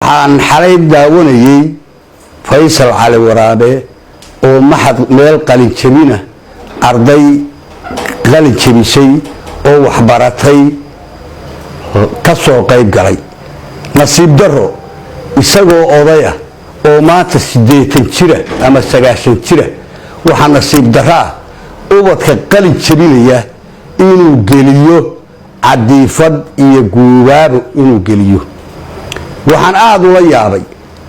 Waxaan xalay daawanayey Faysal Cali Waraabe oo maxad meel qalinjabina, arday qalin jabisay oo waxbaratay ka soo qayb galay. Nasiib daro, isagoo odaya oo maanta 80 jira ama 90 jira, waxaa nasiib daraa ubadka qalin jabinaya inuu geliyo cadiifad iyo guubaabo inuu geliyo. Waxaan aada ula yaabay,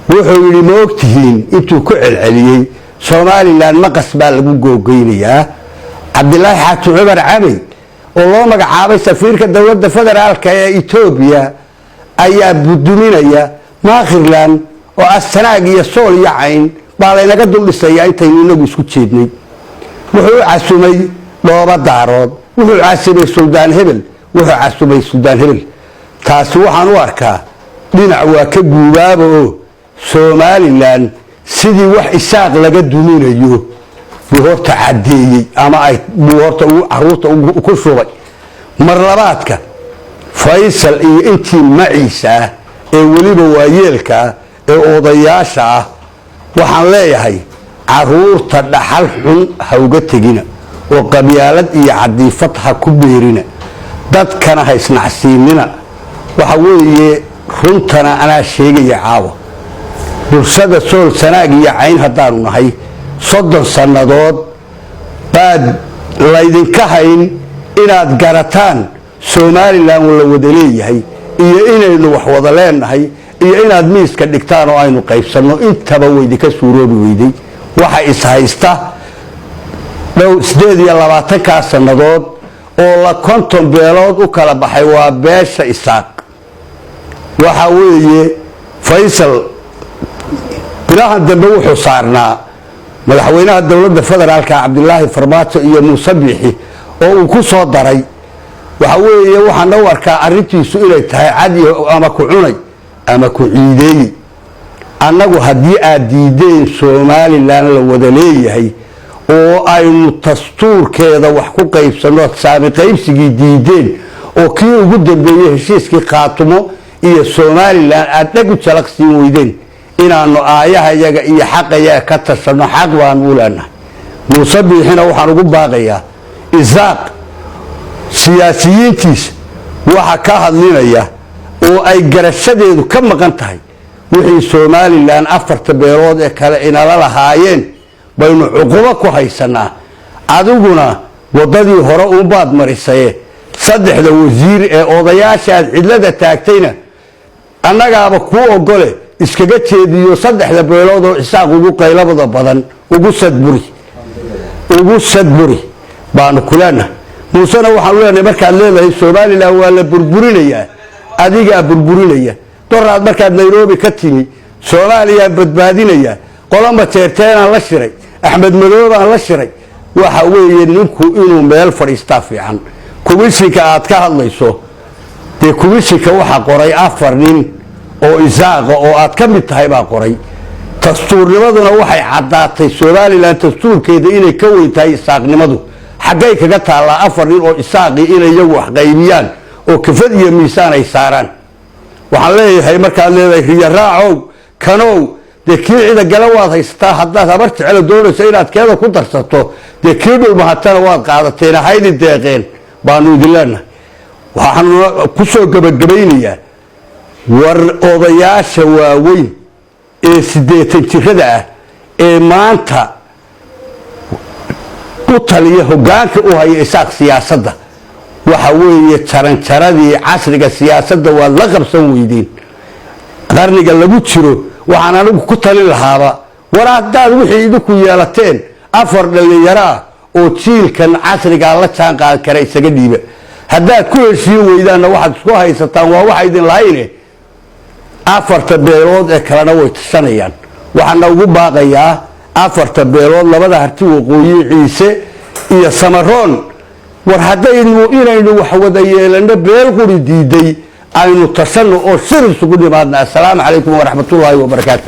wuxuu yidhi, "Ma ogtihiin?" intuu ku celceliyey, "Somaliland maqas baa lagu googeynayaa." Cabdilaahi Xaaji Cumar Camey oo loo magacaabay safiirka dowladda federaalka ee Etoobiya ayaa buduminaya Maakhirland oo Asanaag iyo Sool iyo Cayn baa laynaga dul dhisayaa. Intaynu inagu isku jeednay, wuxuu u casumay Dhooba Daarood, wuxuu casumay Suldaan Hebel, wuxuu casumay Suldaan Hebel. Taasi waxaan u arkaa dhinac waa ka guubaaba oo Somaliland sidii wax Isaaq laga duminayo buu horta caddeeyey ama ay buu horta caruurta ku shubay. Mar labaadka, Faysal iyo intii maciisa ah ee weliba waayeelka ah ee odayaasha ah, waxaan leeyahay caruurta dhaxal xun ha uga tegina oo qabyaalad iyo cadiifad ha ku beerina, dadkana ha isnacsiinina. Waxa weeye, runtana anaa sheegaya caawa, bulshada Sool, Sanaag iyo Cayn haddaanu nahay, 30 sannadood baad laydinka hayn inaad garataan Somaliland la wada leeyahay iyo inaynu wax wada leenahay iyo inaad miiska dhigtaan oo aynu qaybsanno. Intaba waydinka suuroobi weyday. Waxa ishaysta dhow 28-kaa sannadood oo la 50 beelood u kala baxay waa beesha Isaaq. Waxa weeye, Faysal bilahan dambe wuxuu saarnaa madaxweynaha dowladda federaalka Cabdilaahi Farmaajo iyo Muuse Biixi oo uu ku soo daray. Waxa weeye, waxaana u arkaa arrintiisu inay tahay cadi, ama ku cunay ama ku ciideeyey. Annagu haddii aad diideen Somaliland la wada leeyahay oo aynu dastuurkeeda wax ku qaybsanno, saami qaybsigii diideen oo kii ugu dambeeyey heshiiskii Khaatumo iyo Somaliland aad dheg u jalaqsiin weydeen, inaanu aayahayaga iyo xaqayaga ka tashanno xaq baanu u leenahay. Muuse Biixina waxaan ugu baaqayaa, Isaaq siyaasiyiintiisa waxa ka hadlinaya oo ay garashadeedu ka maqan tahay, wixii Somaliland afarta beelood ee kale inala lahaayeen baynu cuqubo ku haysanaa. Adiguna waddadii hore uunbaad marisaye, saddexda wasiir ee odayaasha aad cidlada taagtayna annagaaba kuu ogole, iskaga jeediyo saddexda beelood oo Isaaq ugu qaylabada badan ugu sadburi, ugu sadburi baanu ku leenahay. Muusena waxaanu leenahay, markaad leedahay Somaliland waa la burburinayaa, adigaa burburinaya. Doraad markaad Nairobi ka timi, Soomaaliyaan badbaadinaya, qolo Majeerteenaan la shiray, Axmed Madoobaan la shiray. Waxa weeye, ninku inuu meel fadhiistaa fiican. Komishinka aad ka hadlayso, dee komishinka waxaa qoray afar nin oo Isaaqa oo aad ka mid tahay baa qoray. Dastuurnimaduna waxay caddaatay Somaliland dastuurkeeda inay ka weyn tahay Isaaqnimadu. Xaggay kaga taallaa afar nin oo Isaaqii inay iyagu wax qaybiyaan oo kafad iyo miisaan ay saaraan? Waxaan leeyahay, markaad leedahay riya raacow kanow, dee kii cida gale waad haysataa. Haddaad Habar Jecelo doonayso inaad keeda ku darsato, dee kii Dhulmahatana waad qaadateen, haydi deeqeen baanu idin leenahay. Waxaanu ku soo gebagabaynayaa, war odayaasha waaweyn ee 80 jirada ah ee maanta u taliya, hoggaanka u haya Isaaq siyaasadda, waxa weeye, jaranjaradii casriga siyaasadda waad la qabsan weydeen. Qarniga lagu jiro waxaan anigu ku talin lahaaba, war haddaad wixii idinku yeelateen afar dhallinyaro ah oo jiilkan casrigaa la jaan qaadi kara isaga dhiiba. Haddaad ku heshiin weydaanna, waxaad isku haysataan waa waxa idin lahayne, afarta beelood ee kalena way tashanayaan. Waxaana ugu baaqayaa afarta beelood, labada Harti Waqooyi, Ciise iyo Samaroon, war haddaynu inaynu wax wada yeelano beel quri diiday, aynu tashanno oo shir isugu nimaadna. Assalaamu calaykum waraxmatullaahi wabarakaatu.